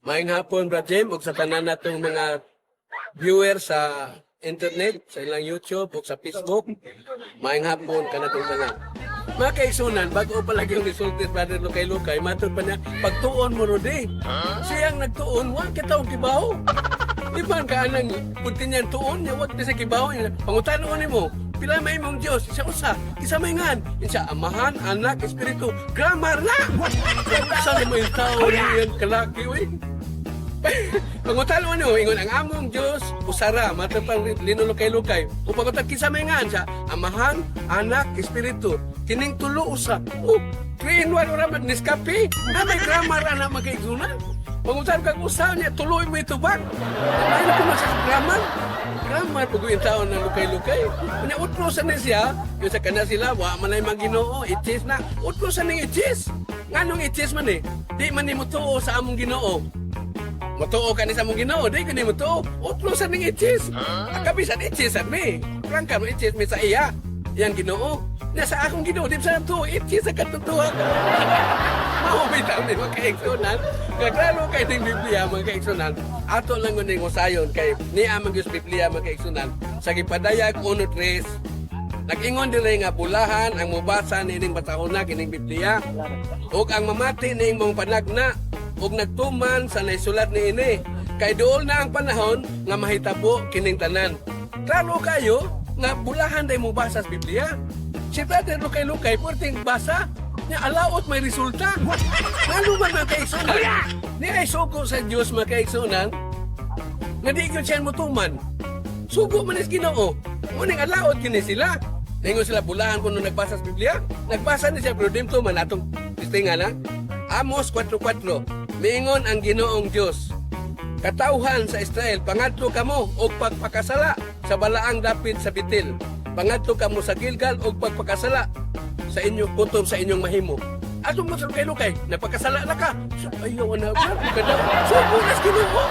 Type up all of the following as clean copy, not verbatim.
Maayong hapon, Brad Jim, ug sa tanan natong mga viewers sa internet, sa ilang YouTube ug sa Facebook. Maayong hapon kanatong tanan. Mga kaigsuonan, bago pa lagi yung resulti, Brother Lukay Lukay, matod pa niya, pagtuon mo rodi. Siyang nagtuon, wa kita og kibaw. Di ba ka anang punti niyan tuon niya, wag sa kibaw niya. Pangutanoon nimo, pila may imong Diyos? Siya usa, isa may ngan. Siya Amahan, Anak, Espiritu. Grammar na! Saan mo yung tao niyan kalaki, uy? Pangutano ano, ingon ang among Diyos, usara, matod pang linulukay-lukay. O pangutan kinsa may ngan siya, Amahan, Anak, Espiritu. Kining tulo usa. Oh, 3 in 1 ora man Nescafe. Na may grammar ana, mga kaigsuonan. Pangutan kag usa niya, tuloy mo itubag. Ay na ko sa grammar. Grammar pag yung tao ng lukay-lukay. Unya utro sa ni siya, yung sa kana sila, wa man ay Ginoo, ichis na. Utro sa ning ichis. Nganong ichis man eh? Di man ni mo tuo sa among Ginoo. Motuo ka ni sa among Ginoo, di ka ni motuo. Utlo sa ning ichis. Akabisan ichis at mi. Prangka mo ichis mi sa iya. Yang Ginoo. Na sa akong Ginoo, di sa tuo, ichis sa katutuwa. Mao bitaw ni, mga kaigsuonan. Nga klaro kay ning Biblia, mga kaigsuonan. Ato lang ning usayon kay ni amang Diyos Biblia, mga kaigsuonan. Sa gipadayag 1:3, nag-ingon diri nga bulahan ang mubasa nining basahona kining Biblia ug ang mamati ning mong panagna ug nagtuman sa naisulat niini kay duol na ang panahon nga mahitabo kining tanan. Klaro kayo nga bulahan day mo basa sa Biblia. Si Brother Lukay-Lukay, purting basa, niya alaot may resulta. Ngano man, mga kaigsuonan? Ni ay sugo sa Dios, mga kaigsuonan, nga di gyud siya motuman. Sugo man is Ginoo. Muning alaot kini sila. Ningon sila bulahan kuno nagbasa sa Biblia. Nagbasa ni siya pero di man atong tistingan na. Amos 4:4. Miingon ang Ginoong Dios, "Katawhan sa Israel, pangadto kamo og pagpakasala sa balaang dapit sa Betel. Pangadto kamo sa Gilgal og pagpakasala sa inyo kutob sa inyong mahimo." Ato mo sa kay nagpakasala na ka. So, ayaw na ba? Sugo na sa Ginoo.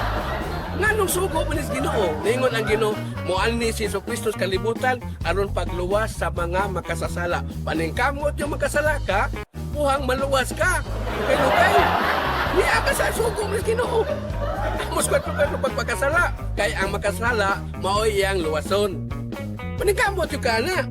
Nganong sugo man is Ginoo? Ningon ang Ginoo, moanhi si Hesus Kristo sa kalibutan aron pagluwas sa mga makasasala. Paningkamot yung makasala ka, buhang maluwas ka. Kay lukay. Niya ka sa sugo man is Ginoo. Amos 4:4, pagpakasala. Kay ang makasala, maoy iyang luwason. Paningkamot yung ka na.